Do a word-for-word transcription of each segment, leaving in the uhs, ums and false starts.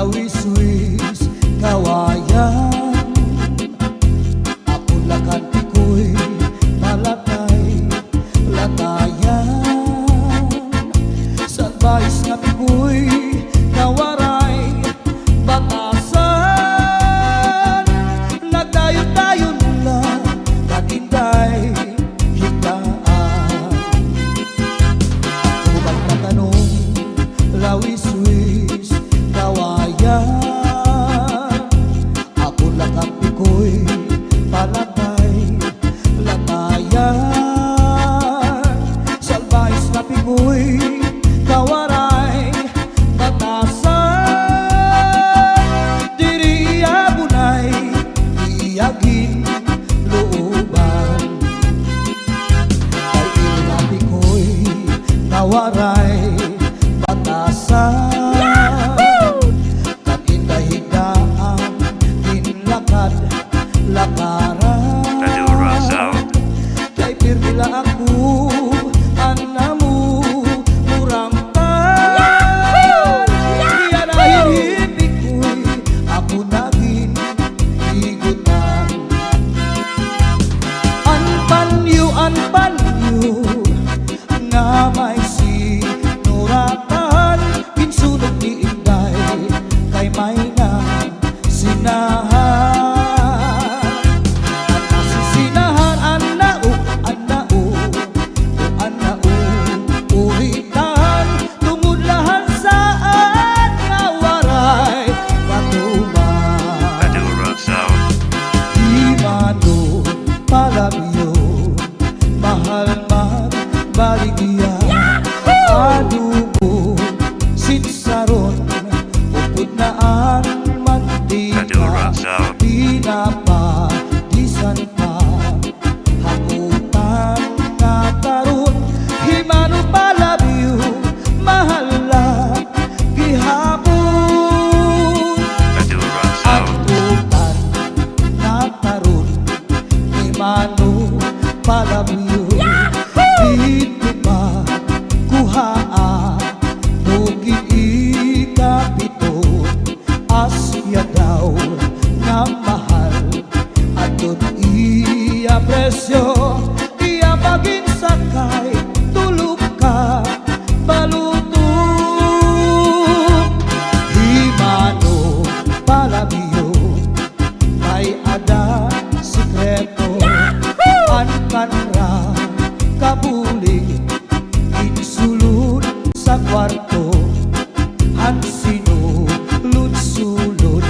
Wiswis kawayan, apon la kan pikoy palatay, latayan. Salbahis nga pikoy nga waray batasan, nagdayon-dayon la kan inday higdaan. Ako ba'y tatanong, lawiswis kawayan, apon la kan pikoy palatay, latayan. Salbahis nga pikoy nga waray batasan, diri iya bunay, iya ginlooban. Kay ini nga pikoy nga waray batasan, kan inday higdaan, ginlakad-lakaran. Kay pirmi la ako, an amo muramtan. Iya na hin hi pikoy, ako na ginhigutan. An panyo, an panyo nga may sinuratan, ginsunog ni inday kay may nasinahan. An nasisinahan, an naog, an naog, o an naog, uritan, tungod la han saad nga waray matuman. Di mano palabyo, mahal magbaligya. Adobo, sinsaron, upod na an mantika. Tinapa, bisan pa, hamutan nga taron. Di mano palabyo, mahal la gihapon. An utan nga taron, di mano palabyo. Didto pa kuhaa, bukid ikapito. Asya daw nga mahal, adton iya presyo, iya pa ginsakay, tulo ka baluto. Di mano palabyo, may-ada sikreto, an kanra kabulig, ginsulod sa kwarto. Han sinulod-sulod,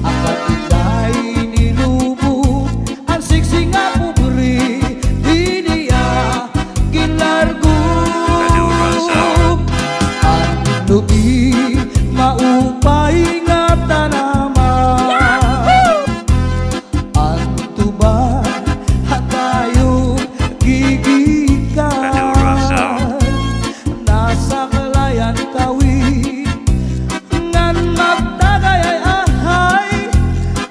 an katiday nilubo, an siksi nga pobre, diri iya ginlargo. An lubi, maupay nga tanaman. An tuba, ha dayo gigikan. Nasaklay an kawit, ngan magtagay ay ahay,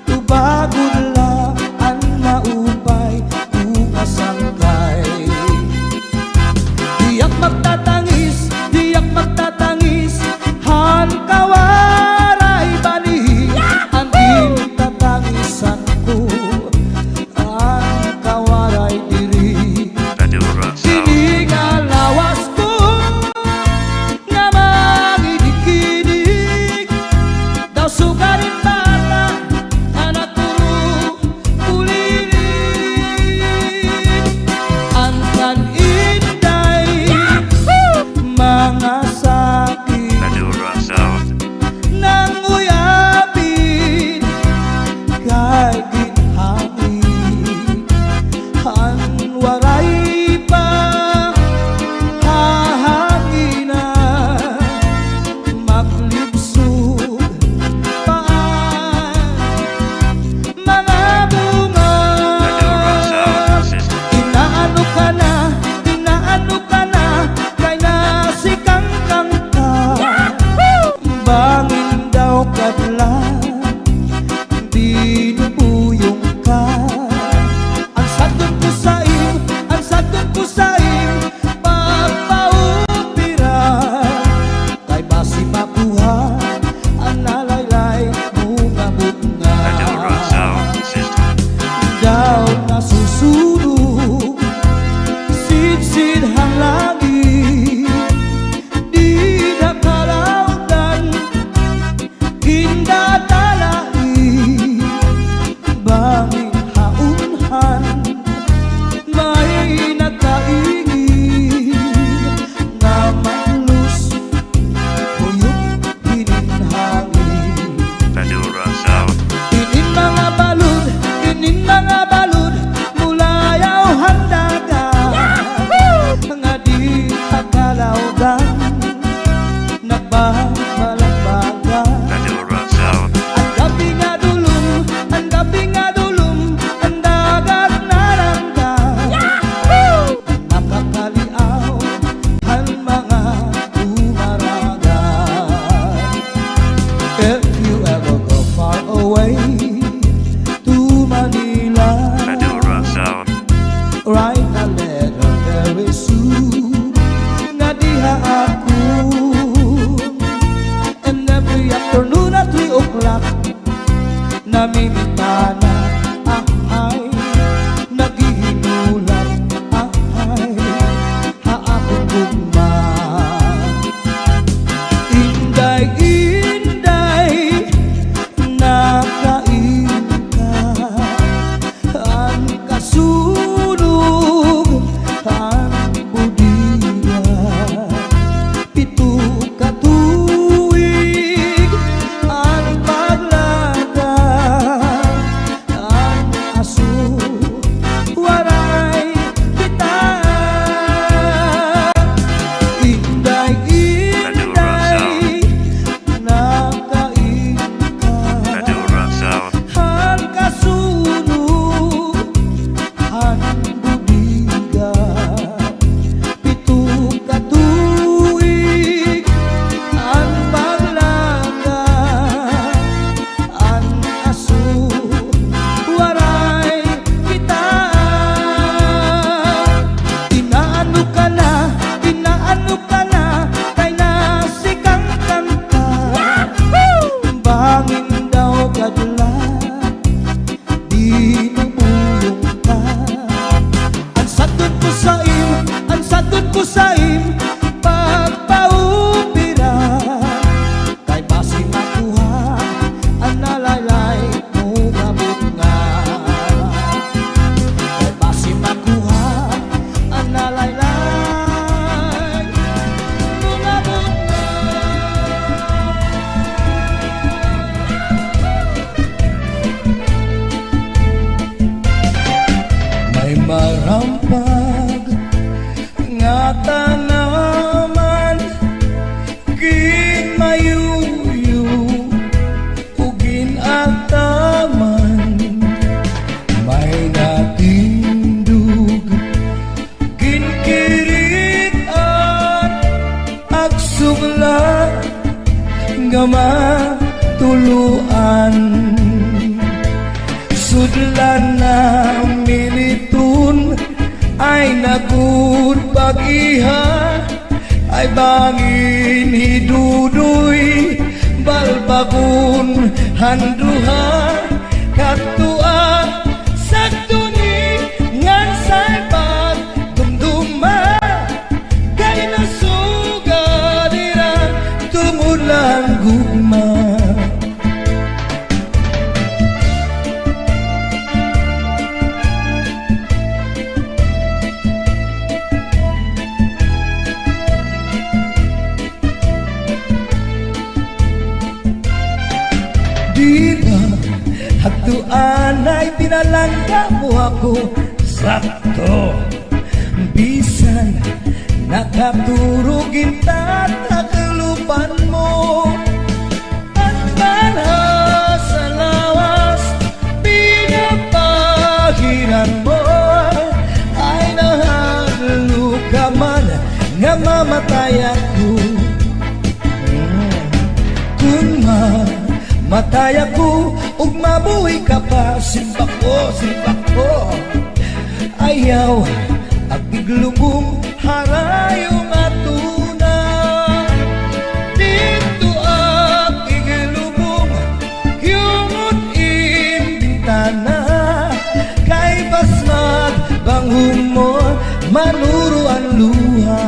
tubagon la an maupay, bunga sangkay. Diak magtatangis, diak magtatangis, han kawaray bani, an gintatangisan ko, an kawaray diri. Ini nga lawas ko nga An malagbaga. Nadura sound. An gab-i nga dulom, an gab-i nga dulom, an dagat narangga. Yahoo! An makakaliaw han mga dumaragat. If you ever go far away to Manila, Madura sound. Write a letter very soon nga diha ako. And every afternoon at three o'clock, namimitana, ahay, naghihinulat, ahay, ha akon gugma. Inday, Inday, nakain ka. An kasunog han bodega, pito ka tuig an paglaga, an aso waray kita. Inday, Inday, nakain ka. Madura sound. Han kasunog han bodega, pito ka tuig an paglaga, an aso waray kita. Inaano ka na, inaano ka na, kay nasikangkang ka. Bangin daw kadla di nabuyong ka. An sadton ko sa im, an sadton ko sa im pagpaupira, kay basi makuha an nalaylay mo nga bunga. Kay basi makuha an nalaylay mo nga bunga. May marampag nga tanaman, ginmayuyo ug gin-ataman. May natindog, ginkirit-an, agsugla nga matuloan. Sudlan na militon, ay na gud pag-iha, ay bangin hi Dudoy balbagon han duha. Kadtoa, sakto ni ngan say pagdumduma, kay nasugad hira tungod la han gugma. Di ba, hadto anay pinalangga mo ako, sakto. Bisan nakaturog in tatakluban mo, an banha sa lawas pinapahiran mo, ay nahadlok ka man nga mamatay ako. Kon mamatay ako ug mabuhi ka pa, simba ko, simba ko. Ayaw ak iglubong harayo nga tuna. Didto ak iglubong, hiyungot in bintana. Kay basmag banghong mo, manuro an luha.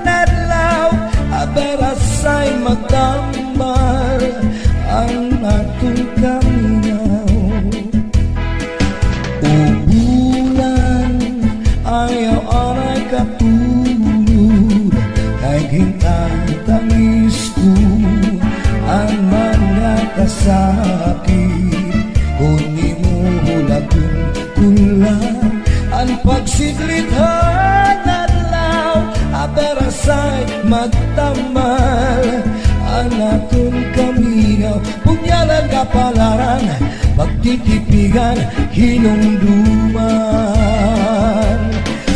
Adlaw, aberasay magtambal an aton kamingaw. O bulan, ayaw anay katulod, kay gintatangis ko an mga kasakit, kon imo hulagton kulang an pagsidlit han adlaw, aberasay magtambal an aton kamingaw. Punyalan, kapalaran, pagtitipigan, hinumduman.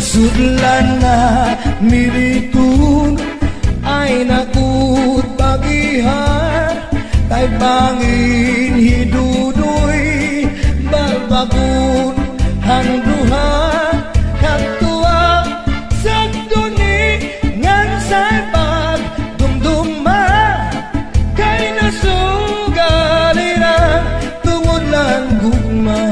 Sudlan na militon, ay nakud bagihan, kay bangin hi Dudoy, balbagon han duha, kadtua, sagdon ni ngan say pagdumduma, kay nasugal ira tungod la han gugma.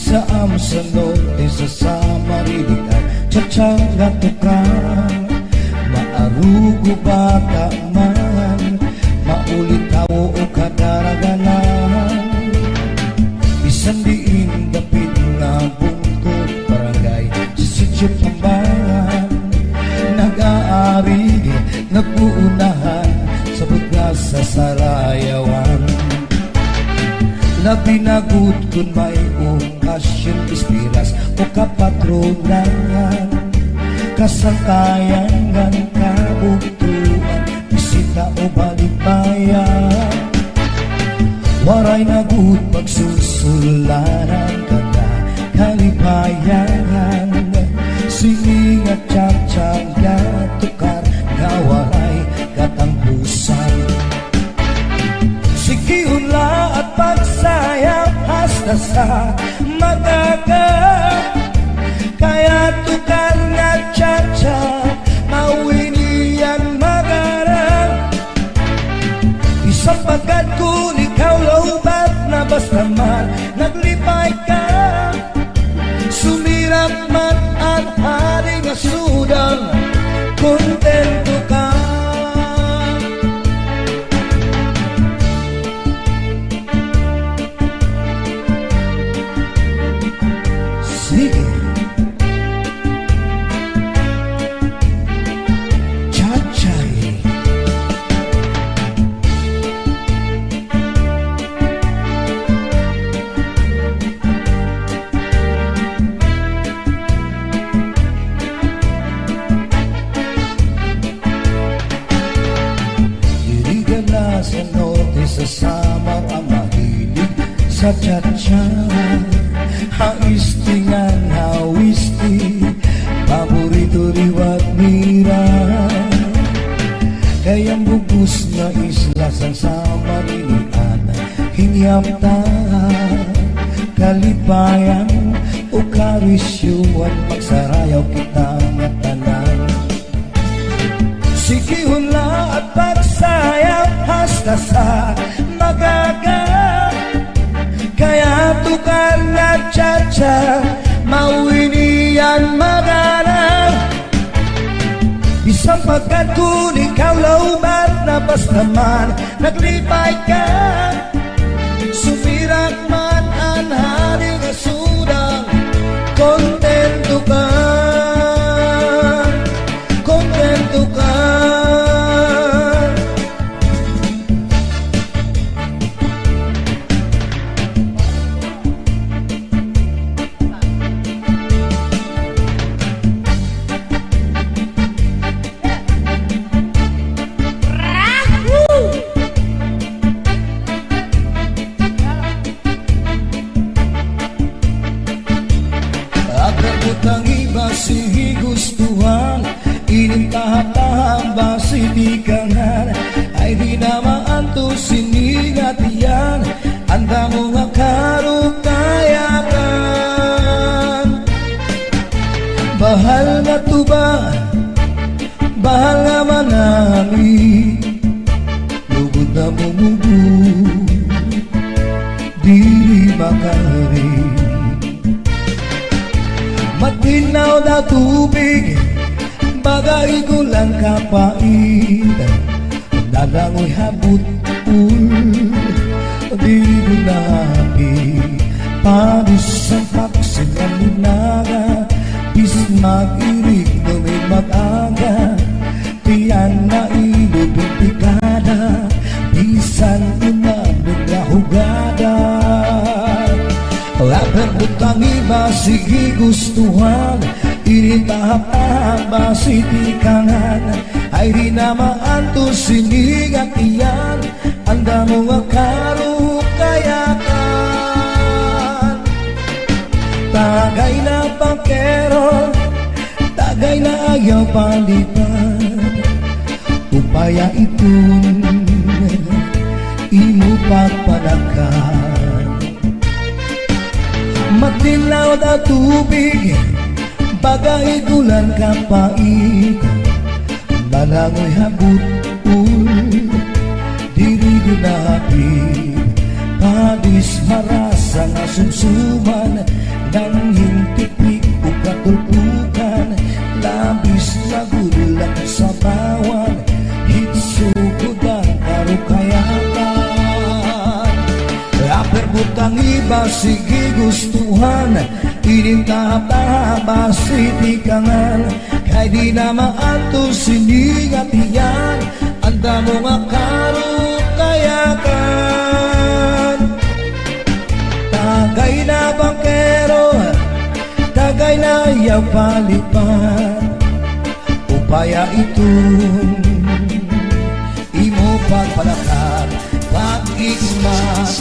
Sa am sa norte, sa Samar, Iligan, Chacha nga tukar. Maarugo, Bata man, Maulitawo o Kadaraganan. Bisan diin dapit nga bungko, barangay, sa sitio Pambangan, nag-aarig, nag-uunahan sa bugas sa sarayawan. Labi na gud kon may okasyon, bispiras o kapatronan, kasantayan ngan kabugtoan, bisita o balibayan. Waray na gud pagsusulanan, kada kalipayan. Sini nga chacha nga tukar nga waray katangpusan. Sige, hunla at pagsayaw hasta sa mag-aga. Kay an tukar nga chacha, mawini an mag-ara. Bisan pagkadkon ikaw lowbat na, basta man naglipay ka. Sumirak man an hari nga sudang, kontento ka. Sige. Chachay. Diri gana sa norte, sa Samar an mahilig sa chacha. Ha este ngan ha weste, paborito liwat nira. Kay an bug-os nga isla san Samar ini an hinyapta, kalipayan o karisyohan, magsarayaw kita ngatanan. Sige, hunla at pagsayaw hasta sa mag-aga. Kay an tukar nga chacha, mawini an mag-ara. Bisan pagkadkon ikaw lowbat na, basta man naglipay ka. Sumirak man an hari nga sudang, kontento ka, kontento ka. Butang iba sige gustuhan, ini tahap-tahap basi tikangan, ay di na maantos ini nga tiyan, an damo nga karukayakan. Bahal nga tuba, bahal nga manami, lugod na mumubo, diri makari. Matinaw na tubig, baga igulan kapait, nalangoy ha but-ol, diri na hapit, panis an paksin nga linaga, bis mag-irig no may mag-aga, tiyan na ilog bintikada, bisan umano nga hugada. Rapper butang iba sige gustuhan, ini tahap-tahap basi tikangan, ay di na maantos ini nga tiyan, an damo nga karukayakan. Tagay na bankero, tagay na ayaw palipad, upaya iton imo pagpalakat. Matinaw na tubig, baga igulan kapait, nalangoy ha but-ol, diri gud na hapit, panis marasa nga sumsuman, nanghintipik o katulpukan, labis na gud la kasabawan, hitsugod an karukayakan. Rapper butang iba sige gustuhan, ini tahap-tahap basi tikangan, kay di na maantos ini nga tiyan, an damo nga karukayakan. Tagay na bankero, tagay na ayaw palipad, upaya iton imo pagpalakat, pag-igmat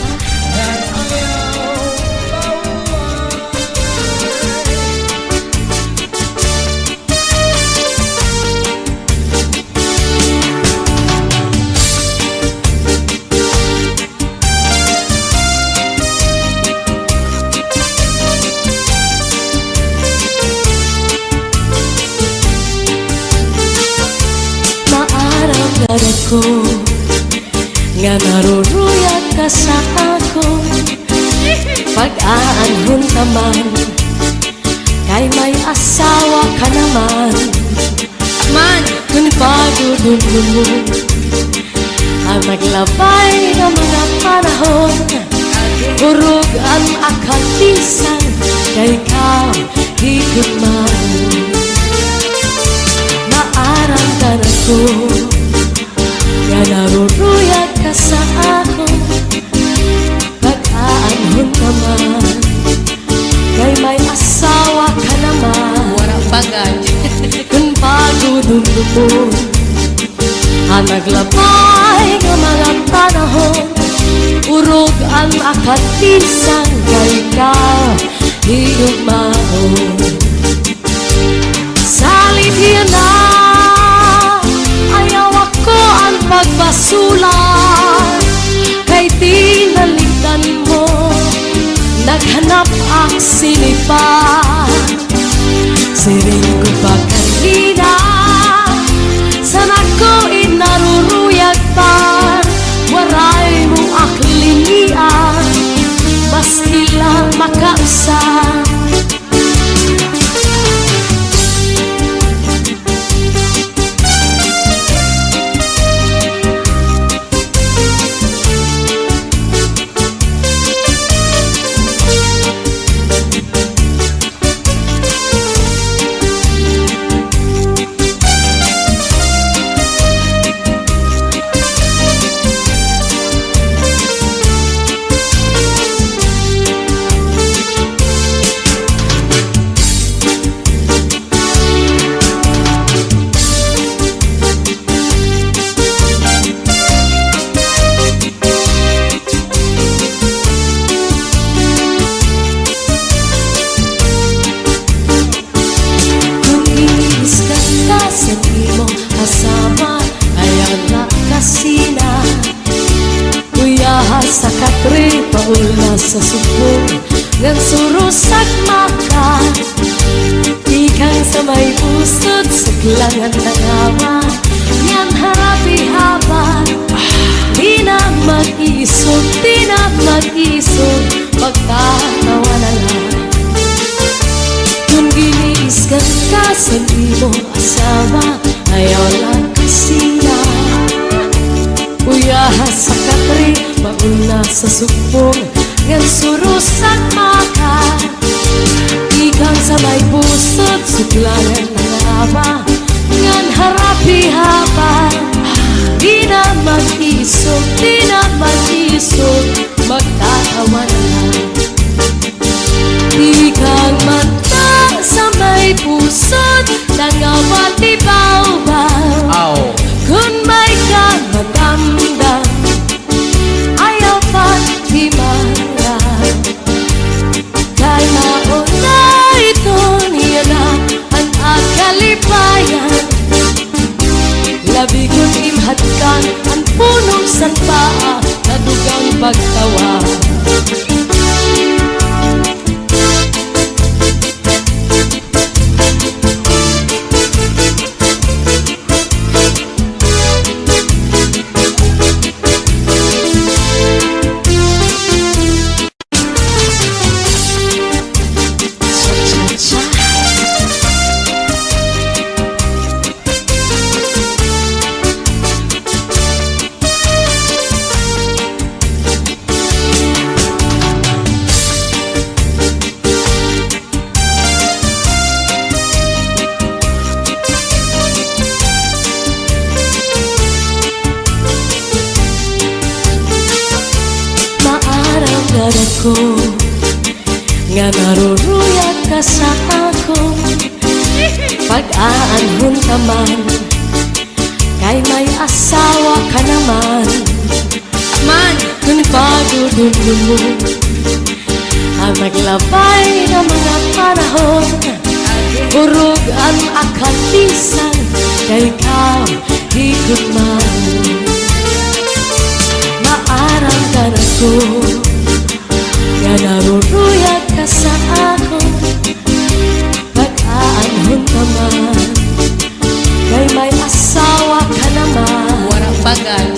ngan ayaw pahuway. Maaram gad ako nga naruruyag ka sa akon, pag-aanhon ka man, kay may asawa ka naman. Man, kun pagdudumdumon an naglabay nga mga panahon, urog an akatisan kay kahigugma. Maaram gad ako nga naruruyag ka sa akon, pag-aanhon ka man, kay may asawa ka naman. Wara pa gad. Kun pagdudumdumon an naglabay nga mga panahon, urog an akatisan kay kahigugmaon. Salit hiya na, ayaw ako an pagbasula, kay tinalikdan mo, naghanap ak sinipa. Siring ko pa kanina, san ako in naruruyag pa, waray mo ak linian, maski la makausa. Langan na ngawa, ngan harap ihaba. Di na mag-isog, di na mag-isog, magtatawa na la. Kon giniisgan ka san imo asawa, ayaw la kasina. Uyaha sa katre, mauna sa sugbong, ngan suros ak maka. Tikang sa may busod, suklangan na ngawa, ngan harap ihaba. Di na mag-isog, di na mag-isog, magtatawa na la. Tikang mata sa may pusod, nangawa ti bawbaw. Aw. Kon may ka madamdam, ayaw paghimala. Kay mao na iton yana an kalipayan. Labi kon im hatgan an puno san paa, nadugang pagtawa. Maaram gad ako nga naruruyag ka sa akon. Pag-aanhon ka man, kay may asawa ka naman. Man, kon pagudumdumon an naglabay nga mga panahon, urog an akalisan, kay ikaw higugmaon. Maaram gad ako nga naruruyag ka sa akon. Pag-aanhon ka man, kay may asawa ka naman. Wara pa gad.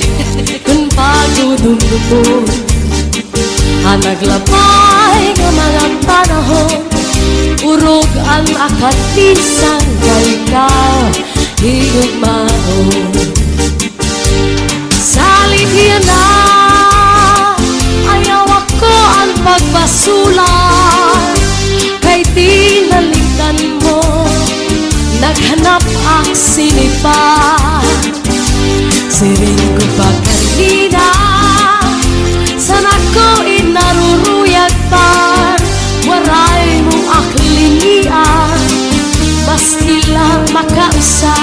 Kon pagudumdumon an naglabay nga mga panahon, urog an akalisan, kay ikaw higugmaon. Salit hiya na, ayaw ako an pagbasula, kay tinalikan mo, naghanap ak sinipa. Siring ko pa kanina, san ako in naruruyag pa, waray mo ak linian, maski la makausa.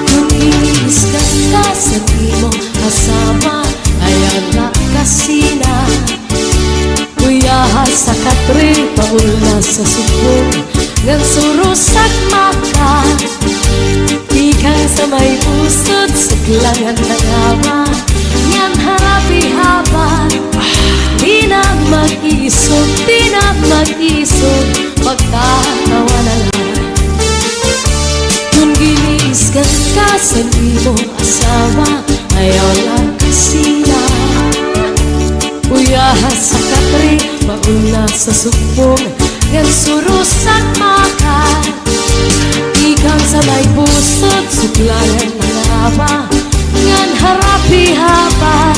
Kon iniiskan ka san imo asawa, ayaw la kasina. Kuyaha sa katre, paul na sa subong, ngan suros ak maka. Tikang sa may pusod, suklangan na ngawa, ngan harap ihaba. Di na mag-isog, di na mag-isog, magtatawa na la. Kon giniiskan ka san imo asawa, ayaw la kasina. Uyaha sa katre, paul na sa subong, ngan suros ak maka. Tikang sa may pusod, suklangan na ngawa, ngan harap ihaba.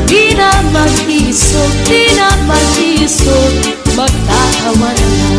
Di na mag-isog, di na mag-isog, magtatawa na la.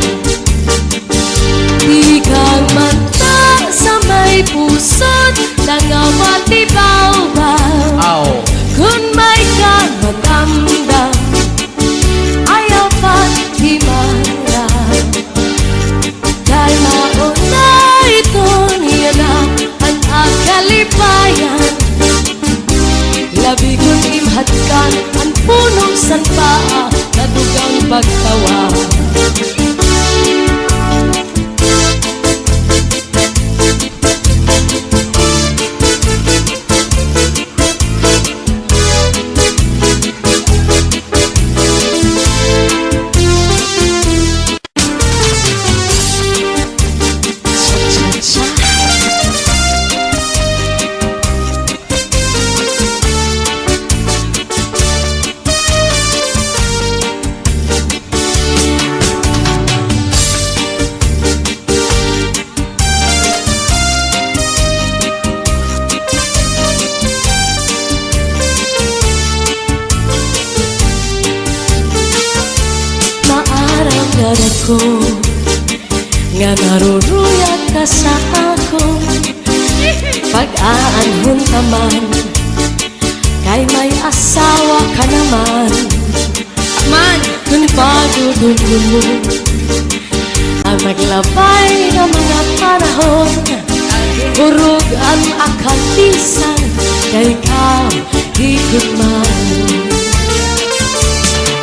ko nga naruruyag ka sa akon pag-aanhon ka man, kay may asawa ka naman. Man, kun pagdudumdumon an naglabay nga mga panahon, urog an akon bisan kay ikaw higugmaon.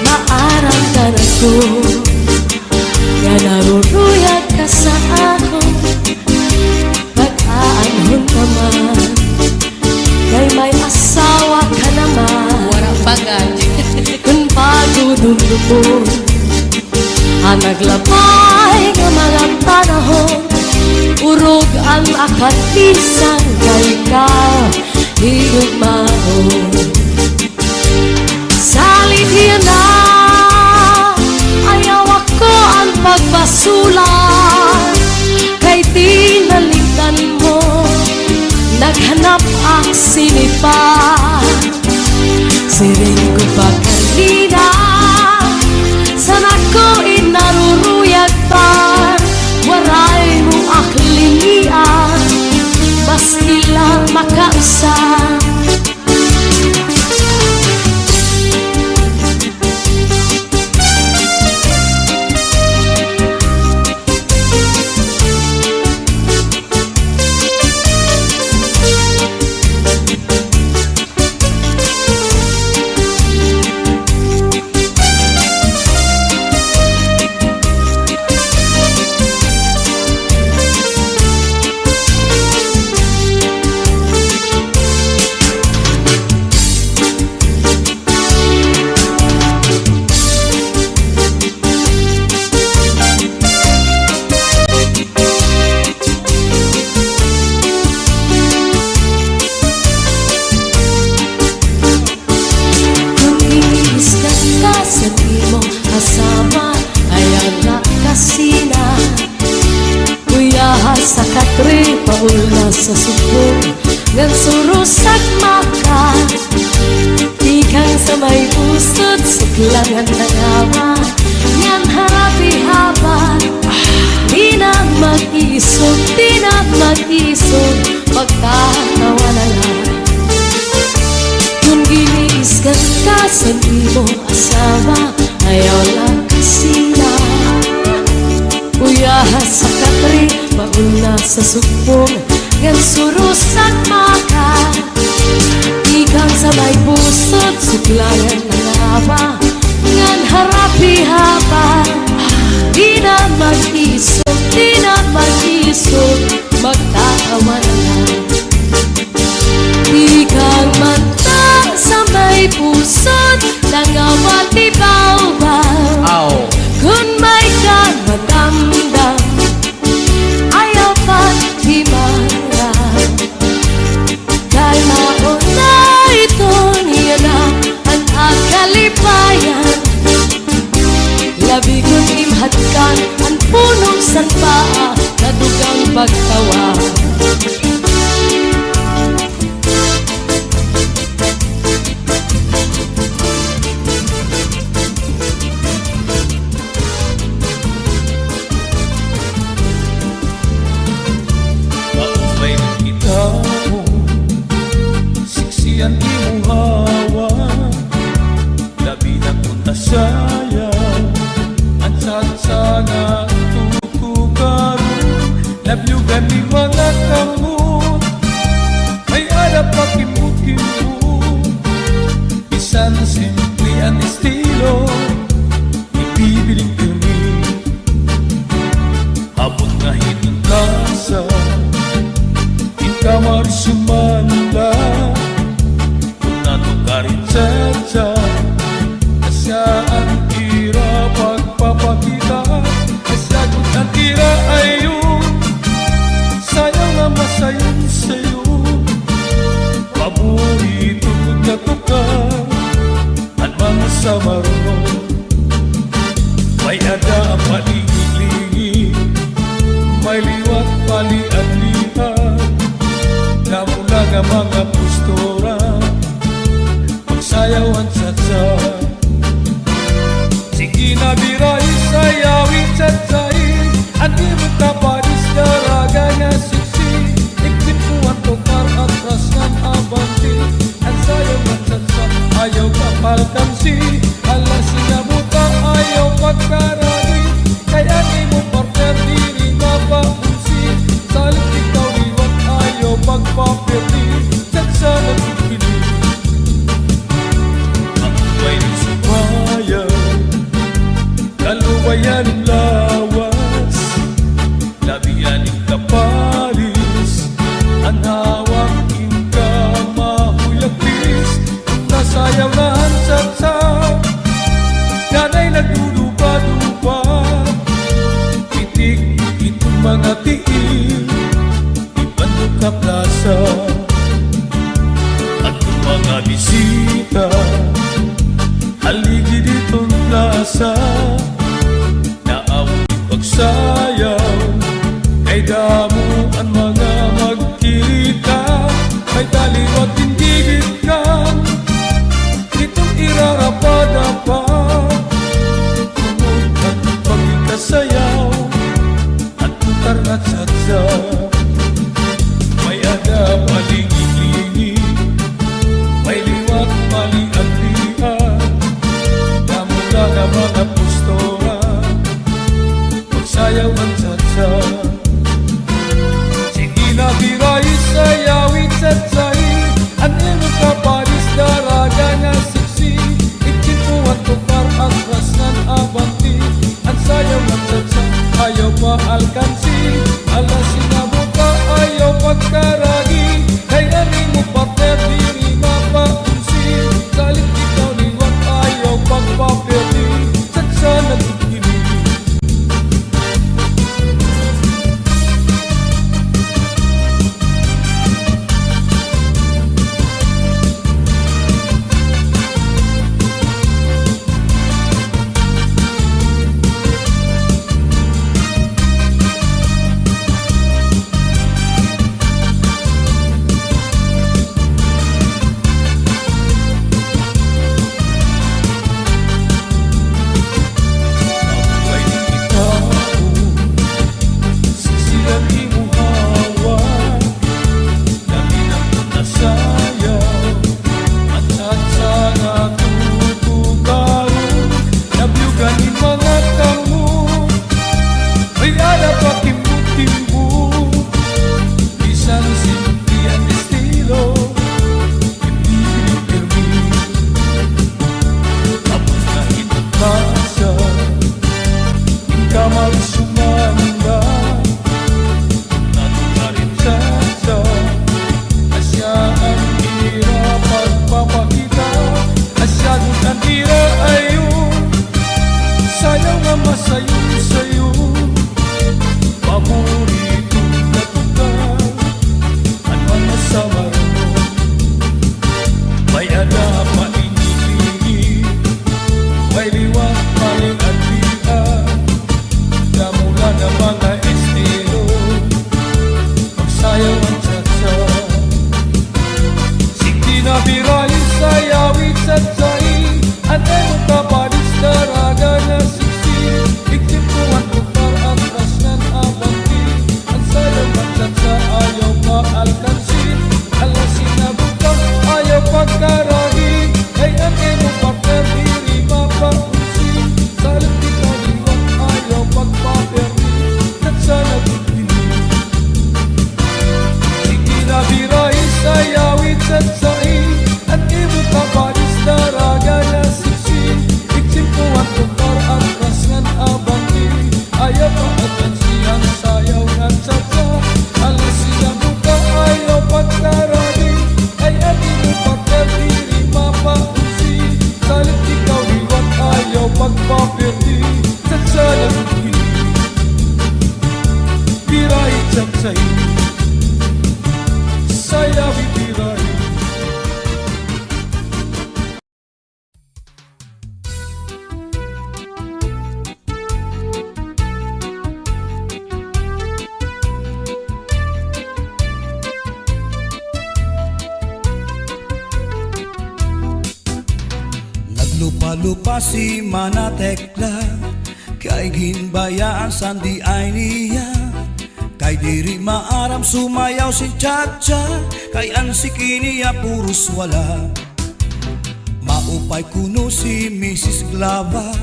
Maaram ka na ko nga naruruyag ka sa akon pag-aanhon ka man, kay may asawa ka naman. Wara pa gad. Kun pagdudumdumon an naglabay nga mga panahon, urog an akon bisan kay ikaw higugmaon. Salit hiya na, ayaw ako an pagbasula, kay tinalikan mo, naghanap ak sinipa. Siring ko pa kanina, san ako in naruruyag pa, waray mo ak lingian, maski la makausa. Kun iiskan ka san imo asawa, ayaw la kasina. Kuyaha sa katre, paul na sa sugbong, ngan surusag maka. Tikang sa may pusod, suklangan nangawa, ngan harap ihaba. Di na mag-iisog, di na mag-iisog, magtatawa na la. Kun giniiskan ka san imo asawa, ayaw la kasina. Kuyaha sa katre, paul na sa sugbong, ngan surusag maka. Tikang sa may pusod, suklangan nangawa, ngan harap ihaba. Di na mag-iisog, di na mag-iisog, magtatawa na la. Tikang mata sa may pusod, nangawa ti bawbaw. Aw. Kun may ka madamdam, ayaw paghimarang. Kay mao na iton yana an akalipayan. Labi kon im hatkan an puno san paa, nadugang pagtawa. Maupay na kita mo, siksi an imo hawa. Labi na kon nasayaw an satsa nga tutukaron. Labyogan ni mga kamot, may-ada pa kimot-kimot. Bisan simple an estilo, ibibiling kami. Abot nga hiton kasa, in kamarisyo man la. Kun ano ka rin, cha-cha, asya an ira pagpapakita. Asya gud an ira ayon, sayaw nga masayon-sayon. Paborito gud nga tukar an mga Samaro. May-ada an paligid-ligid, may liwat palian-lian. Damo la nga mga postura, magsayaw an cha-cha. Sige na, bira, isayaw it Chatsay, an imo kaparis daraga nga siksi, igtip ko an tukar atras ngan abante, an sayaw nga chatsa, ayaw kapalkansi, hala sinabuta, ayaw pagkaragi, kay an imo partner diri mapaunsi, salit ikaw liwat, ayaw pagpapirdi, chatsa nagpipili. Ang may sumayaw, kalubayan lawas, labi an kaparis, an hawak in kamahuyagpis, nasayaw na an chatsa, kanay nagdudupa-dupa, pitik iton mga tiil, ibandok ha plasa, adto mga bisita, haligid iton plasa, naawit pagsayaw, kay damo an mga magkita, may taliwat in gigit kan, iton irarapa-dapa, tungod an pagkasayaw, an tukar nga chatsa, may-ada palingi-lingi, may liwat palian-lian, damo la nga mga postura, pagsayaw an chatsa. Sige na, biray, sayawi, chatsahi, an imo kaparis daraga nga siksi, itsin ko an tukar atras ngan abante, an sayaw nga chatsa, ayaw paalkansi, hala sinabuta, ayaw pagkaragi, kay an imo partner diri mapaunsi, salit ikaw liwat, ayaw pagpapirdi, chatsa nagpipili. Bisan simple an estilo, hindi pirmi. Tapos na ito basa, in kamay sumanda, natural in chatsa, asya an ira pagpapakita, asya gud an ira ayon, sayaw nga masayon-sayon, paborito nga tukar. An mga samaron, may-ada painit-init, may liwat palian-lian, damo la nga mga estilo, pagsayaw an chatsa. Sige na, biray, sayawi, chatsahi, an imo kaparis daraga nga siksi, igtip ko an tukar atras ngan abante, an sayaw nga chatsa, ayaw paalkansi, hala sinabuta, ayaw pagkaragi, kay an imo partner diri mapaunsi, salit ikaw liwat, ayaw pagpapirdi, chatsa nagpipili. Sige na, biray, sayawi, chatsahi, an imo kaparis daraga nga siksi, igtip ko an tukar atras ngan abante, ayaw paalkansi, an sayaw nga chatsa, hala sinabuta, ayaw pagkaragi, kay an imo partner diri mapaunsi, salit ikaw liwat, ayaw pagpapirdi, chatsa nagpipili. Biray, chatsahi, sayawi, biray. Naglupa-lupa si Mana Tekla, kay Kay ginbayaan san di ay niya, kay diri maaram sumayaw sin cha-cha, kay an siki niya puros wala. Maupay kuno si Misis Glava,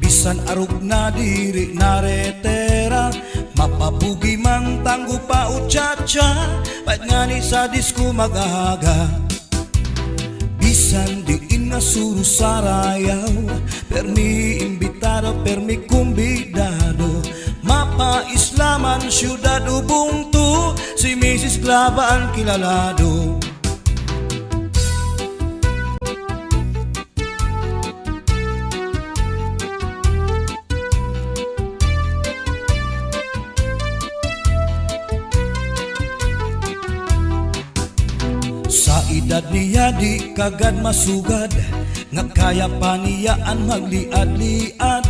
bisan arog na diri na retera, mapabugi man tanggo pa o cha-cha, pait ngani sa disko mag-aga. Bisan diin nga suro sarayaw, permi imbitado, permi kumbidado. Mapa-isla man syudad o bungto, si Misis Glava an kilalado. Sa edad niya di kagad masugad, nga kaya pa niya an magliad-liad.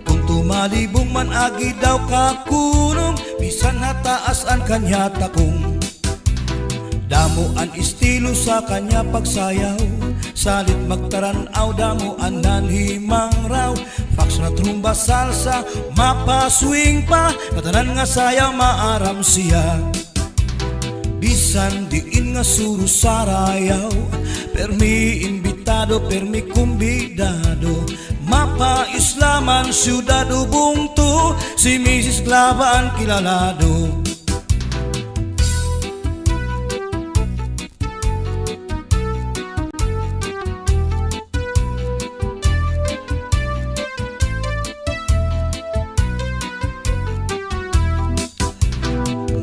Kon tumalibong man agi daw kakulong, bisan hataas an kanya takong. Damo an estilo sa kanya pagsayaw, salit magtaran-aw damo an nanhimangraw. Foxtrot, rumba, salsa, mapa-swing pa, ngatanan nga sayaw maaram siya. Bisan diin nga suro sarayaw, permi imbitado, permi kumbidado. Mapa-isla man syudad o bungto, si Misis Glava an kilalado.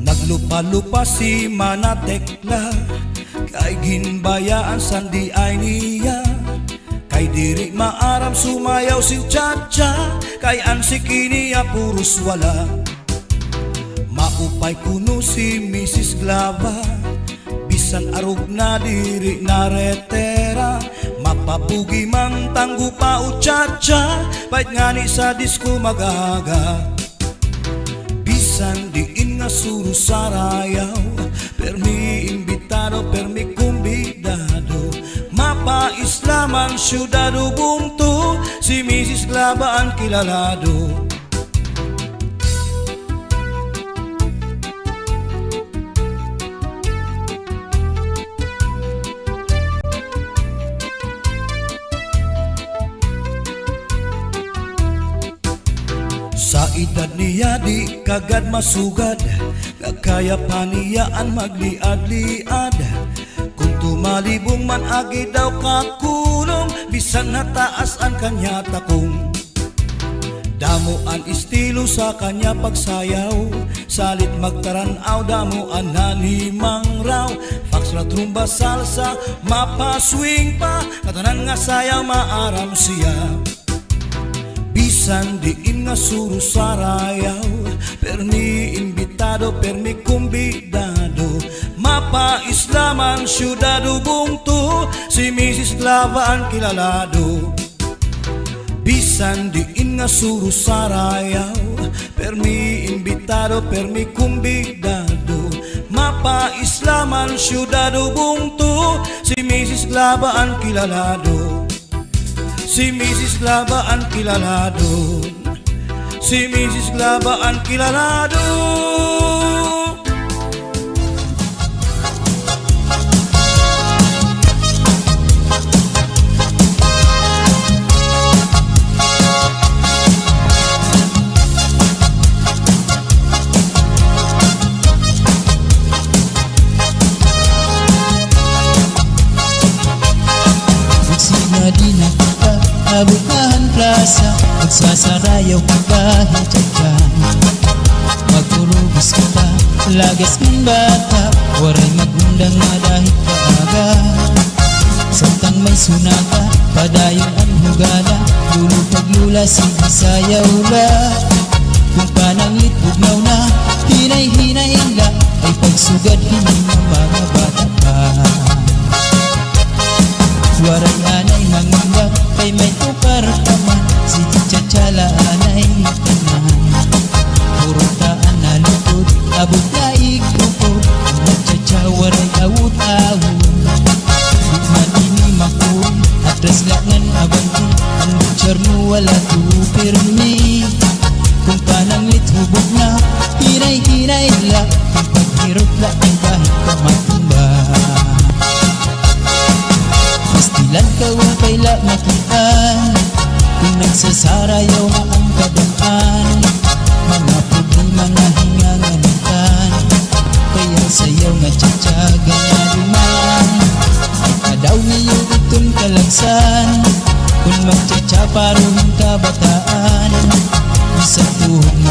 Naglupa-lupa si Mana Tekla, kay ginbayaan san di ay niya. Kay diri maaram sumayaw sin cha-cha, kay an siki niya puros wala. Maupay kuno si Misis Glava, bisan arog na diri na retera, mapabugi man tanggo pa o cha-cha, pait ngani sa disko mag-aga. Bisan diin nga suro sarayaw, permi imbitado, permi kumbidado. Mapa-isla man syudad o bungto, si Misis Glava an kilalado. Sa edad niya di kagad masugad, nga kaya pa niya an magliad-liad. Kon tumalibong man agi daw kakulong, bisan hataas an kanya takong. Damo an estilo sa kanya pagsayaw, salit magtaran-aw damo an nanhimangraw. Foxtrot, rumba, salsa, mapa-swing pa, ngatanan nga sayaw maaram siya. Bisan diin nga suro sarayaw, permi imbitado, permi kumbidado. Mapa-isla man syudad o bungto, si Misis Glava an kilalado. Bisan diin nga suro sarayaw, permi imbitado, permi kumbidado. Mapa-isla man syudad o bungto, si Misis Glava an kilalado. Si Misis Glava an kilalado. Si Misis Glava an kilalado. Ug sina di na kita, abot na han plasa, magsasarayaw kita hin cha-cha. Magurubos kita, lagas man bata, waray mag-undang madahit kaaga. Samtang may sunata, padayon an hugala, lolo kag lola, sige sayaw la. Kon pananglit bugnaw na, hinay-hinay la, ay pagsugad hini nga mga bata pa. Waray anay mangambak, kay may tukar ka man, sige cha-cha la anay tanan. Puro ta an nalikod, abot na igtukod, an nagcha-cha waray awod-awod. Di man ini makuri, atras la ngan abante, an gobyerno wala to pirmi.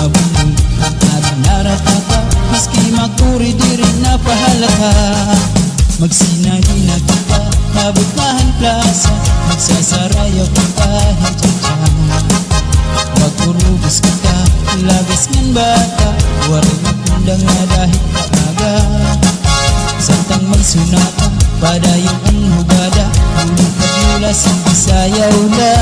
Mabunol an adan nara taka, maski makuri diri na pahalata. Magsinali na kita, maabot na han plasa, magsasarayaw kita hin cha-cha. Magurubos kita, lagas ngan bata, waray makundang nga dahil maaga. Samtang may sunata, padayon an hugada, bulong kag lula, sige sayaw la.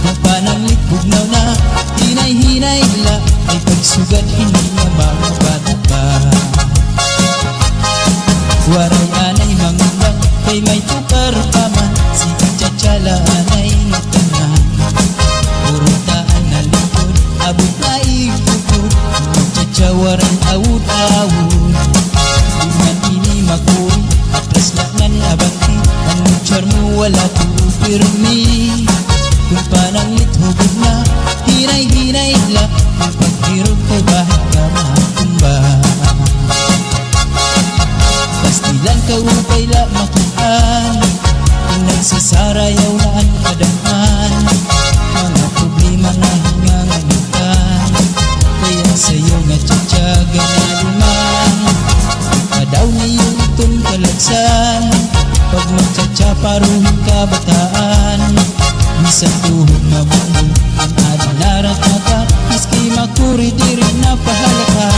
Kon pananglit bugnaw na, hinay-hinay la, kay pagsugad hini nga mga bata pa. Waray anay mangamba, kay may tukar pa man, sige cha-cha la anay ngatanan. Puro taan na lingkod, abot na igtukod, magcha-cha waray awod-awod. Di man ini makuri, atras la ngan abante, an muchar mo wala tuo pirmi. Kon pananglit hugod na, hinay-hinay la, kon paghirog kay bahin ka matumba. Pastilan kaupay la makit-an, kon nagsasarayaw na an kadam-an, mga problema na hin nga ngan-an. Kay an sayaw nga cha-cha ganaduman, ipadaw niyo iton kalagsan. Pag magcha-cha paro hin kabataan, bisan tuhod mabunol an adan nara taka, maski makuri diri na pahalata.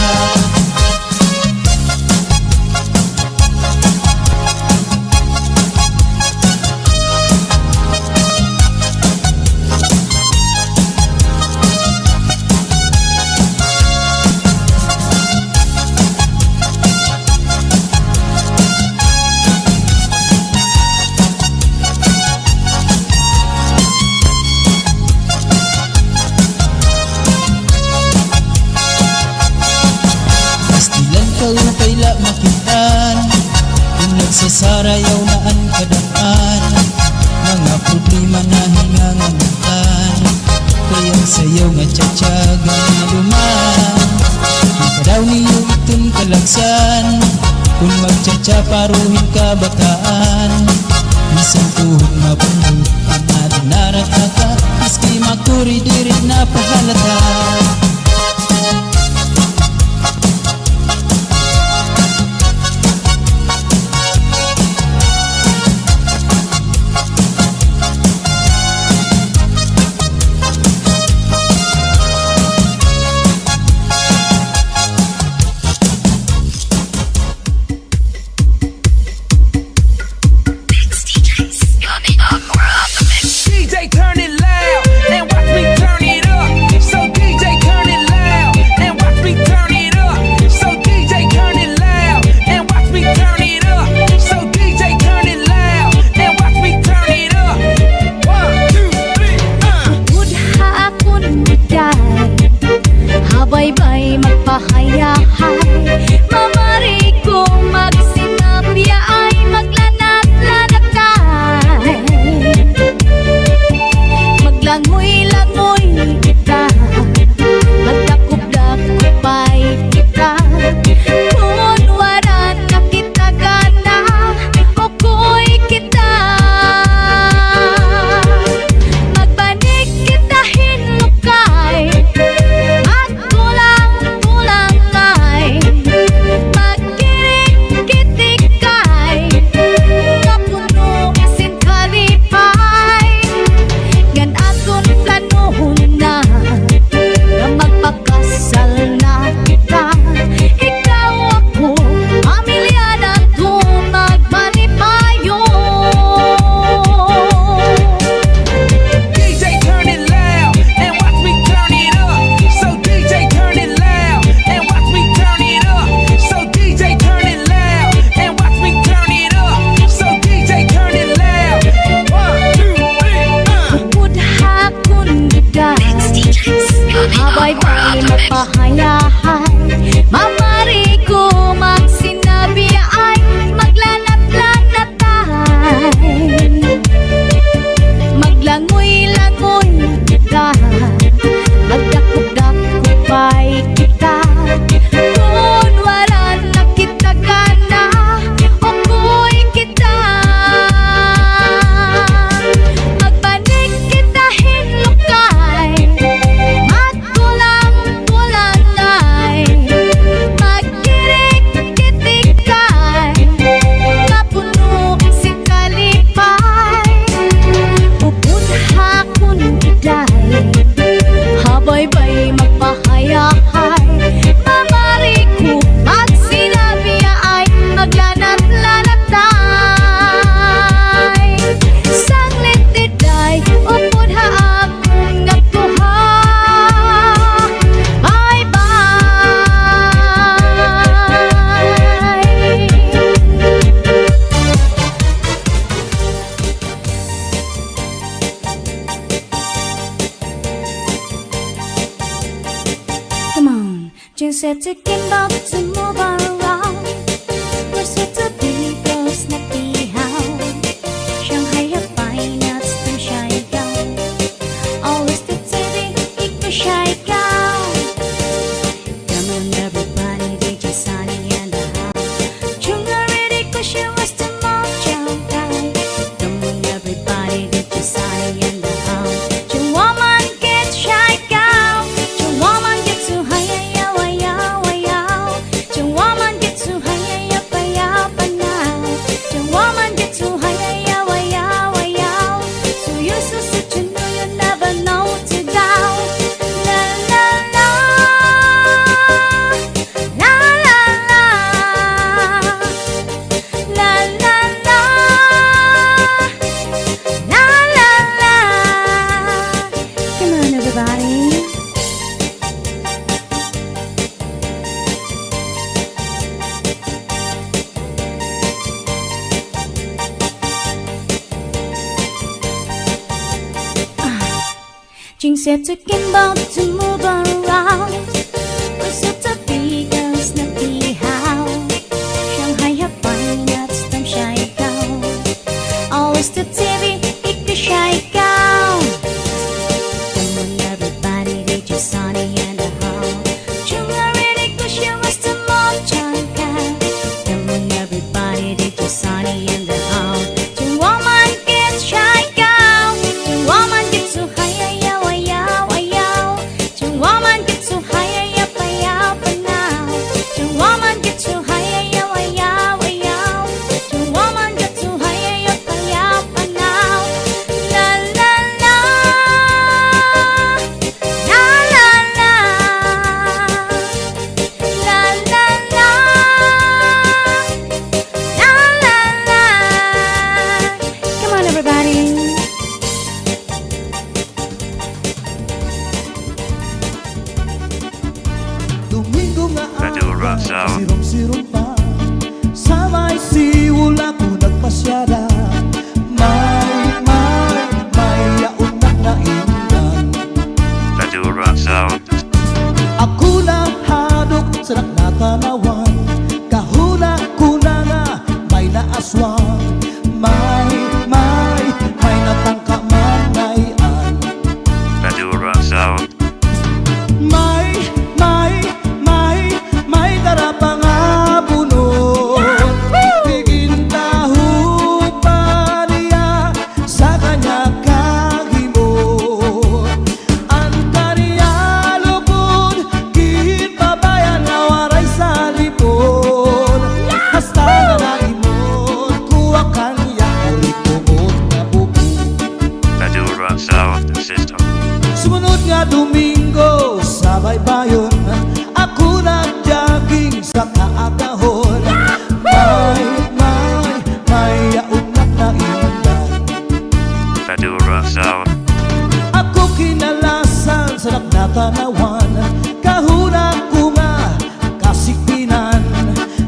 Pastilan kaupay la makit-an, kon nagsasarayaw na an kadam-an, mga problema na hin nga ngan-an. Kay an sayaw nga cha-cha ganaduman, ipadaw niyo iton kalagsan. Kon magcha-cha paro hin kabataan, bisan tuhod mabunol an adan nara taka, maski makuri diri na pahalata. D J, turn it loud and watch me turn it up. So D J, turn it loud and watch me turn it up. So D J, turn it loud and watch me turn it up. So D J, turn it loud and watch me turn it up. One, two, three, uh. Bukod ha akon edad, habaybay magpahayahay, mamari ko magsinabyaay, maglanat-lanatay. Maglangoy-langoy kita, magdakop-dakopay kita, kun waran na kita gana, ukoy kita. Magbanig kita hin lukay, magkulang-kulangay, magkirik-kitikay, nga puno sin kalipay. Ngan aton planuhon na, nga magpakasal na kita. Ikaw, ako, pamilya naton magmalipayon. D J, turn it loud and watch me turn it up. So D J, turn it loud and watch me turn it up. So D J, turn it loud and watch me turn it up. So D J, turn it loud. One, two, three, uh. Bukod ha akon edad, habaybay magpahayahay, mamari ko magsinabyaay, maglanat-lanatay. Maglangoy-langoy kita, magdakop-dakopay kita, kun waran na kita gana, ukoy kita. Magbanig kita hin lukay, magkulang-kulang Jingsetukin bab tumubaraw, Rosita Bigos na pihaw, Shanghai ha painats tam shaikaw, always the T V, ikba shaikaw. Come on, everybody, D J Sunny in the house. Chunga ready, 'cause you was the most young guy. Come on, everybody, D J Sunny in the house. Chunga woman get shaikaw. Chunga woman get to high, high, high, high, high. Chunga woman get to high, high, high, high, high. Chunga woman get to high, high, high, high, high, high. So you so such a know you never know to doubt. La, la, la. La, la, la. La, la, la. La, la, la. Come on, everybody. Ah. Jingsetukin bab tumubaraw, Rosita Bigos na pihaw, Shanghai ha painats tam shaikaw, always the T V, ikba shaikaw. Come on, everybody, D J Sunny in the house. Chunga ready, 'cause you was the most young guy. Come on, everybody, D J Sunny in the house. Chunga woman get shaikaw. Chunga woman get so high, high, high, high, high. Chunga woman get so high, high, high, high, high. Chunga woman get so high, high, high, high, high, high. Chunga woman get so high, high, high, high, high. La, la, la. La, la, la. La, la, la. La, la, la. Come on, everybody. Domingo nga adlaw, kasirom-sirom pa. Sa may siwol ako nagpasyada. May, may, may yaon ak naindan. Ako nahadok sa natan-awan. Kahuna-huna nga may naaswang. May, may, may natangka man ngay-an. May, may, may, may dara pa nga bunot. Igintaho pa niya sa kanya kahimot. An kanya lugod ginpabayan nga waray salipon. Hasta nga naimon ko an kanya uri kumot nga bubo. Sumunod nga Domingo sa baybayon, ako nag-jogging sa kaagahon. May, may, may yaon ak naindan. Ako kinalasan sa natan-awan, kahuna ko nga kasikpinan.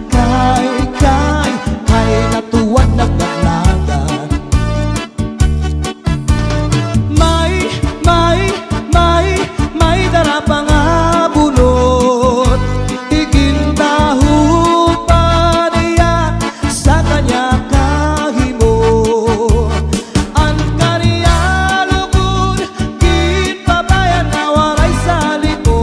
Kay, kay, kay natuwad nagdaglagan. May, may, may, may dara pa nga bunot. Igintaho pa niya sa kanya kahimot. An kanya lugod ginpabayan nga waray salipon.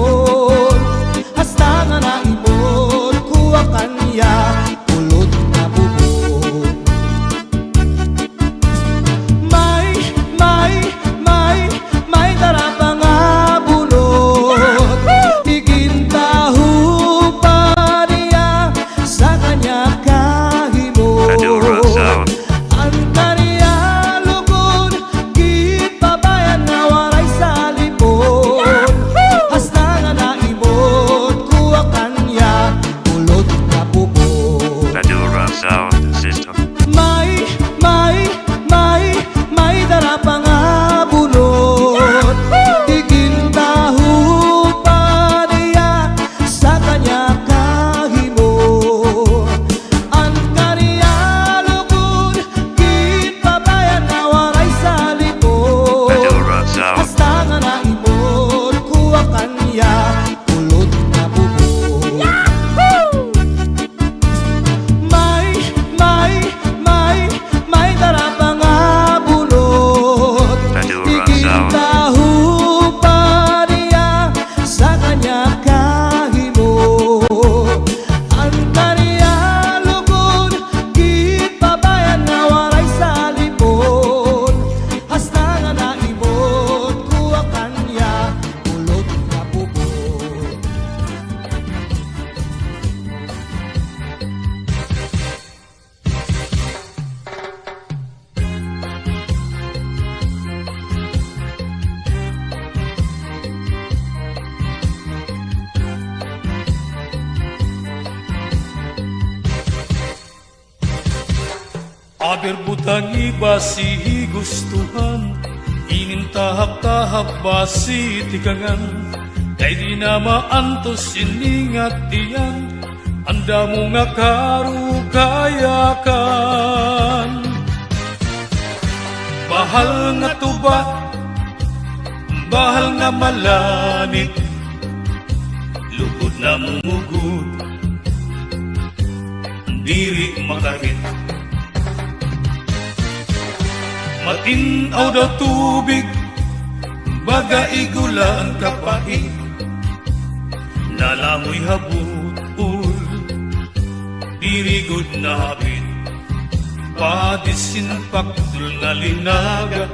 Aber butangi basi gustuhan, inin tahap-tahap basi tikangan, kay di na maantos ini nga tiyan, an damo nga karukayakan. Bahal nga tuba, bahal nga malanit, lugod namumugod, diri makahit. Matin-aw daw tubig, baga igula an kapait, nalamoy ha but-ol, diri gud nahapit. Padisinpaktol nga linaga,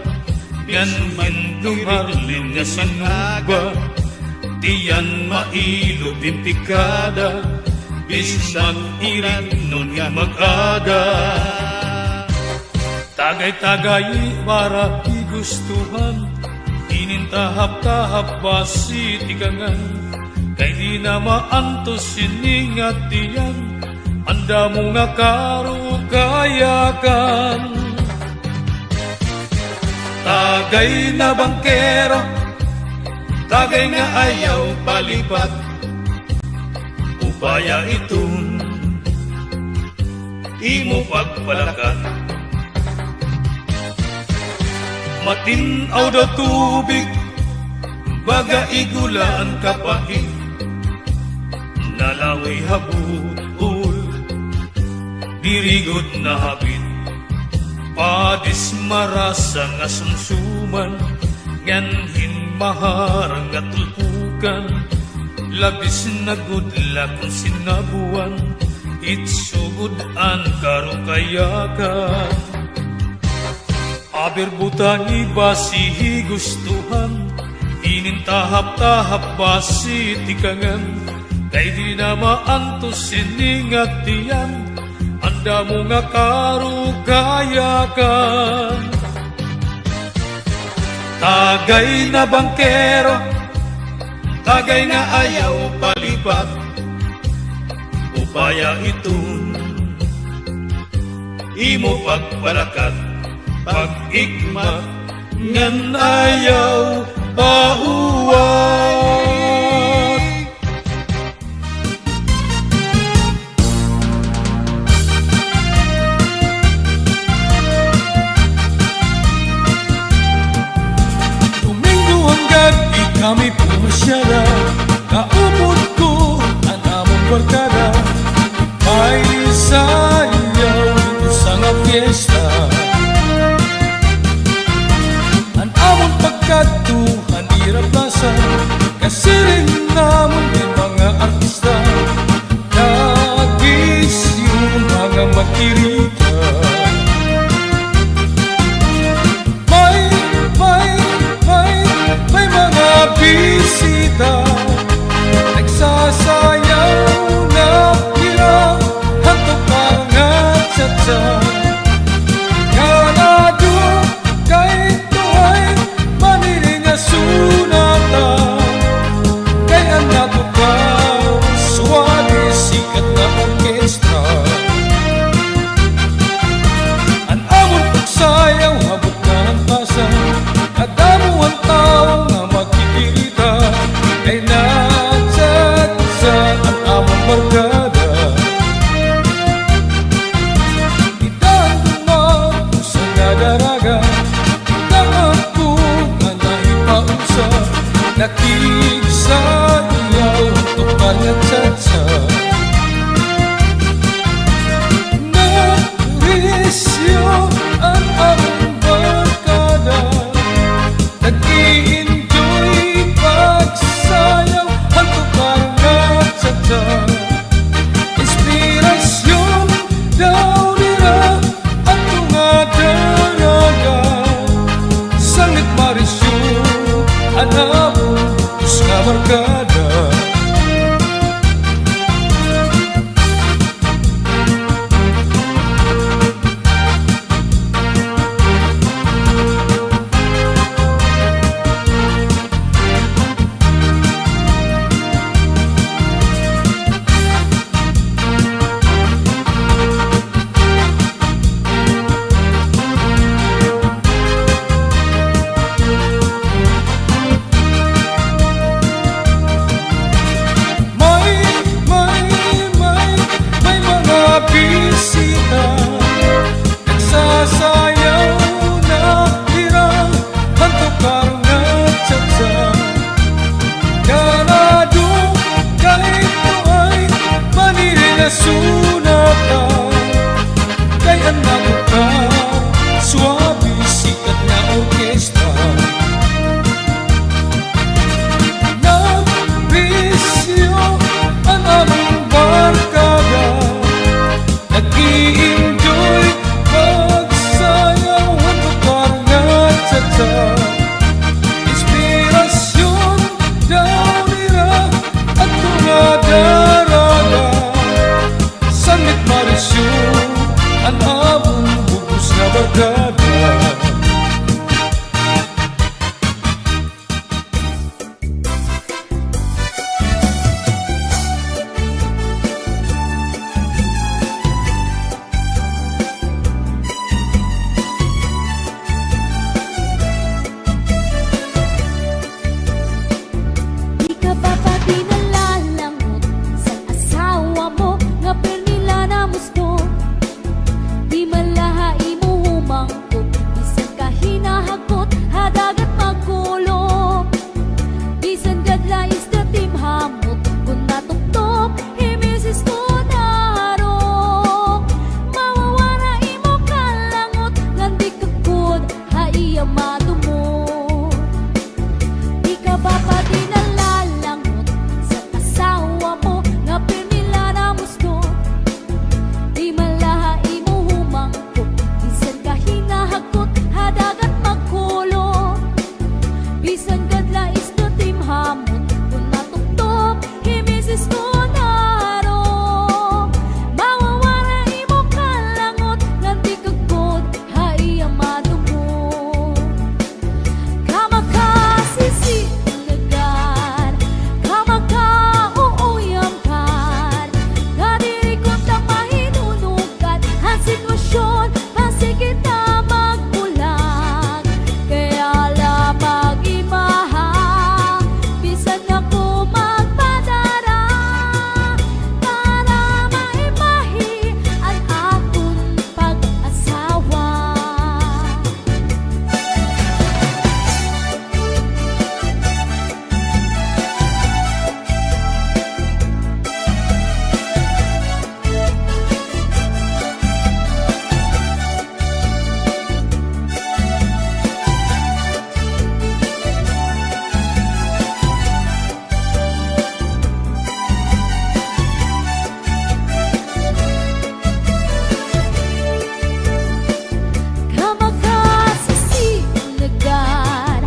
ngan hin dumarlin nga sinuba, tiyan mailot hin pikada, bisan mag-iring-on hin mag-aga. Tagay-tagay para igustuhan, inin tahap-tahap basi tikangan, kay di na maantos ini nga tiyan, an damo nga karukayakan. Tagay na bangkero, tagay nga ayaw palipat, upaya iton imo pagpalakat. Matin-aw daw tubig, baga igula an kapait, nalamoy ha but-ol, diri gud nahapit. Padis marasa nga sumsuman, ngan hin maharang nga tulpukan, labis na gud la kon sinabuan, itso gud an karukayakan. Aber butangi basi gustuhan, inin tahap-tahap basi tikangan, kay di na maantos ini nga tiyan, an damo nga karukayakan. Tagay na bangkero, tagay nga ayaw palipat, upaya iton imo pagpalakat, pag-igmat, ngan ayaw pauwat. Domingo an gab-i kami pumasyada, kaupod ko an amon barkada. May sayaw didto sa nga fiesta. An amon pagkadto han ira plasa, kasiring namon hin mga artista, nag-isyu mga mag-irita. May, may, may, may mga bisita. Nagsasayaw na hira, hantok para nga cha-cha. Ganado kay tuhay, maniling nga sunata. Kay an natural, suwabe, sikat nga orkestra. An amon pagsayaw, habot na an pasa. Kadamo an tawo nga makikirita, kay nagsadsa an amon barkada. Dida an duman usa nga daraga, dida ako nga nahipausa, nakigsayaw, tukar nga cha-cha. Narisyo an amon barkada, nag-i-enjoy pagsayaw, hantok para nga cha-cha. Inspirasyon daw nira adto nga daraga, sanglit marisyo an amon bug-os nga barkada. Tuna ka, kay an aton ka, suabe sikat nga orkestra. Nagbisyo an amon barkada, nag-i-enjoy, magsayaw, han tukar nga cha-cha. Inspirasyon daw nira adto nga daraga. Sanglit marisyo an amon bug-os nga barkada. Di ka ba pati nalalangot sa asawa mo nga pirmi la namusgot? Di man la ha imo humangkop, bisan ka hinahagkot ha dagat magkulop. Bisan gad la isda it im hamot, kon natuptop hi misis kon harok. Mawawara imo kalangot, ngan di ka gud ha iya madumot. Di ka ba pati nalalangot sa asawa mo nga pirmi la namusgot? Di man la ha imo humangkop, bisan ka hinahagkot ha dagat magkulop. Bisan gad la isda it im hamot, kon natuptop hi misis kon harok. Mawawara imo kalangot, ngan di ka gud ha iya madumot. Kamakasisinugan, kamakauuyamkan, nga diri ko ta mahinunugad han sitwasyon, basi kita magbulag. Kaya la pag-imaha, bisan ako magpadara, para maimahi an aton pag-asawa. Kamakasisinugan,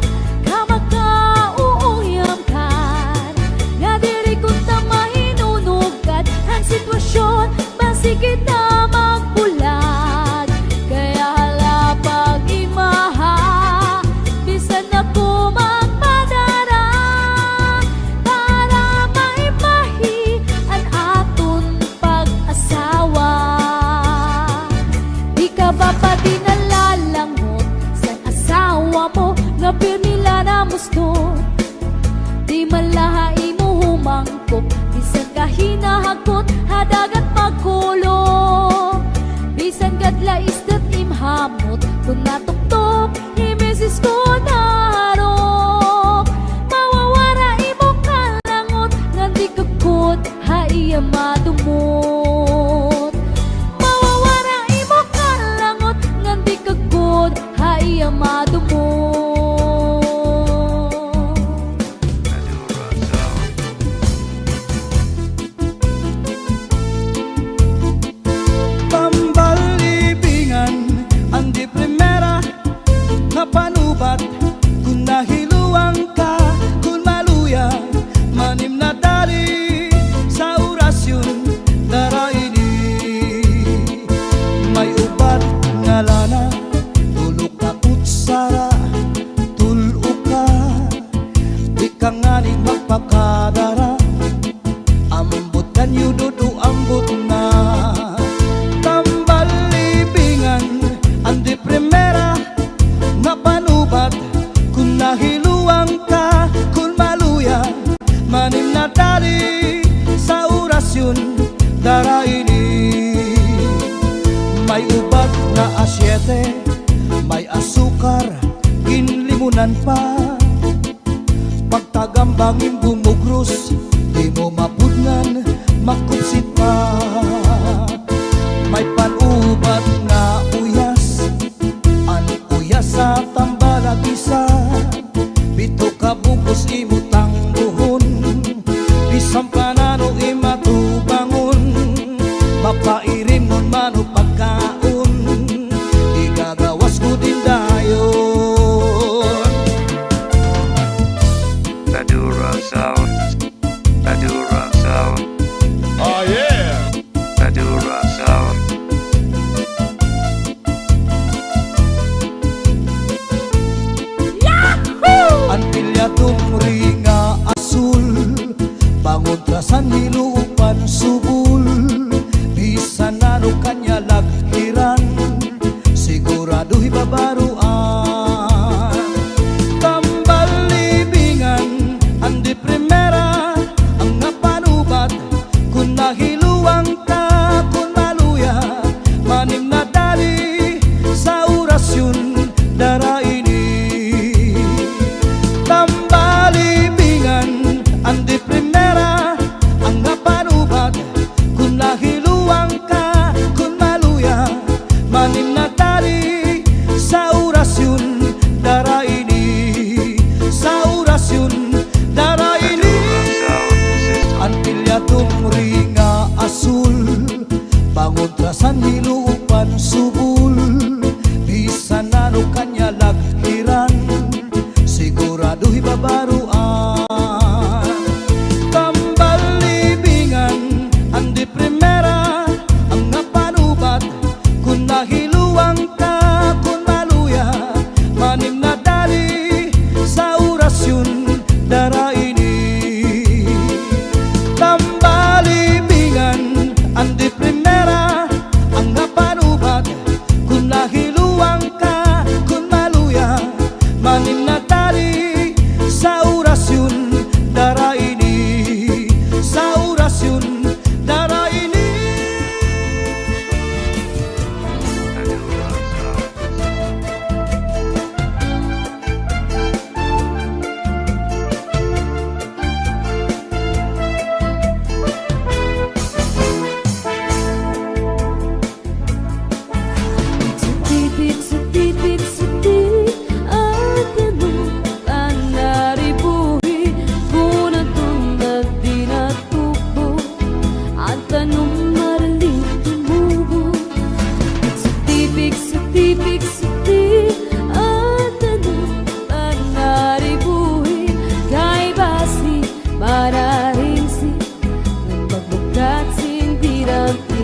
kamakauuyamkan, nga diri ko ta mahinunugad han sitwasyon, basi kita magbulag. Kaya la pag-imaha, bisan ako magpadara, para maimahi an aton pag-asawa. Di ka ba pati nalalangot sa asawa mo nga pirmi la namusgot? Di man la ha imo humangkop, bisan ka hinahagkot ha dagat magkulop. Bisan gad la isda it im hamot, kon natuptop hi misis kon harok. Mawawara imo kalangot, ngan di ka gud ha iya madumot. Mawawara imo kalangot, ngan di ka gud ha iya madumot. Pambalibingan, an di primera nga panubat, kon nahiluwang ka, kon maluya, manim na dali sa orasyon, dara ini. May ubat ngalana, tulo ka kutsara, tul-o ka, di ka ngani magpakadara. Ambot kan iyo, dudu, ambot na. Pambalibingan, an di primera nga panubat, kon nahiluwang ka, kon maluya, manim na dali sa orasyon, dara ini. May ubat nga asyete, may asukar, ginlimunan pa. Pagtagambang im bumugros, di mo mapudngan, makupsit pa. Pampano imatubangon, mapairimon man o pagkaon, igagawas ko din dayon. Madura Sound. Madura Sound. Oh, yeah! Madura Sound. An pilya tumri nga asul, pangontra san hilupan subol, bisan ano kanya lagkiran, sigurado hibabaroan. Tambal libingan, an de primera, an nga panubat, kon mahiluang ka, kon maluya, manim na dali sa orasyon dara ini. Tambal libingan, an de primera, an nga panubat, kon mahiluang ka, kon maluya, manim na dali sa orasyon dara ini, sa orasyon dara ini. An pilya tumri nga asul, pangontra san hilupan subol, bisan ano kanya lagkiran, sigurado hibabaroan. Tambal libingan, an de primera, an nga panubat, kon mahiluang ka, kon maluya, manim na dali sa orasyon dara ini. Tambal libingan, an de primera, an nga panubat, kon mahiluang ka, kon maluya, manim na dali sa orasyon dara ini, sa orasyon dara ini. Pigsuti, pigsuti, pigsuti, an tanom panaribuhi, kon adton nga di natubo, an tanom madali tumubo. Pigsuti, pigsuti, pigsuti, an tanom panaribuhi, kay basi mararingsi, ngan magbukad sin didampi.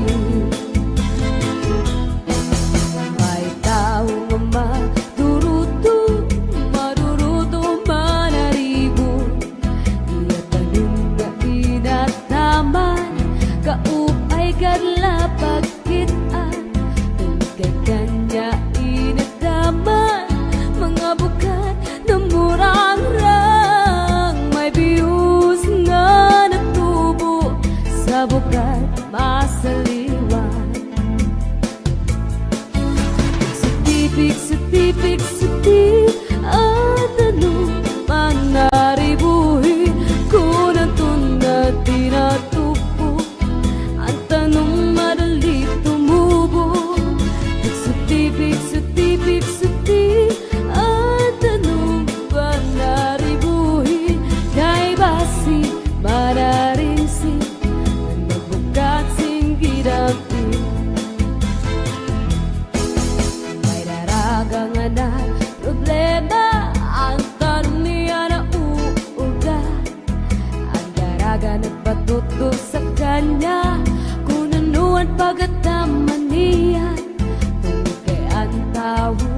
May tawo nga maduruto, maduruto, manaribo. Iya tanom nga inadaman, kaupay kadla pagkit-an. Tungod kay kanya inadaman, mga bukad namurangrang, may bihos nga natubo sa bukad masaliwan. Pigsuti, pigsuti, pigsuti, an tanom panaribuhi, kon adton nga di natubo, an tanom madali tumubo. Pigsuti, pigsuti, pigsuti, an tanom panaribuhi, kay basi mararingsi, ngan magbukad sin didampi. May daraga nga nagproblema, an tanom niya nauuga. An daraga nagpatutdo sa kanya, kon ano an pagataman niya. Tungod kay an tawo